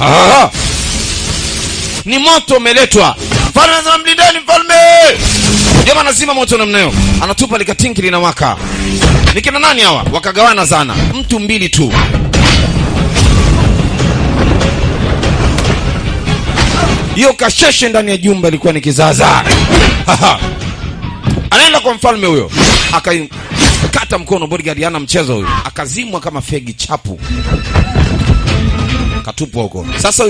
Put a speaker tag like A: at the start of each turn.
A: Ah! Ni moto umeletwa. Mfalme anasema mlindeni mfalme. Jamaa anazima moto namna hiyo. Anatupa likatinki linawaka. Ni kina nani hawa? Wakagawana zana. Mtu mbili tu. Hiyo kasheshe ndani ya jumba ilikuwa ni kizaza. Anaenda kwa mfalme huyo. Akakata mkono bodyguard, hana mchezo huyo. Akazimwa kama fegi chapu. Katupwa huko. Sasa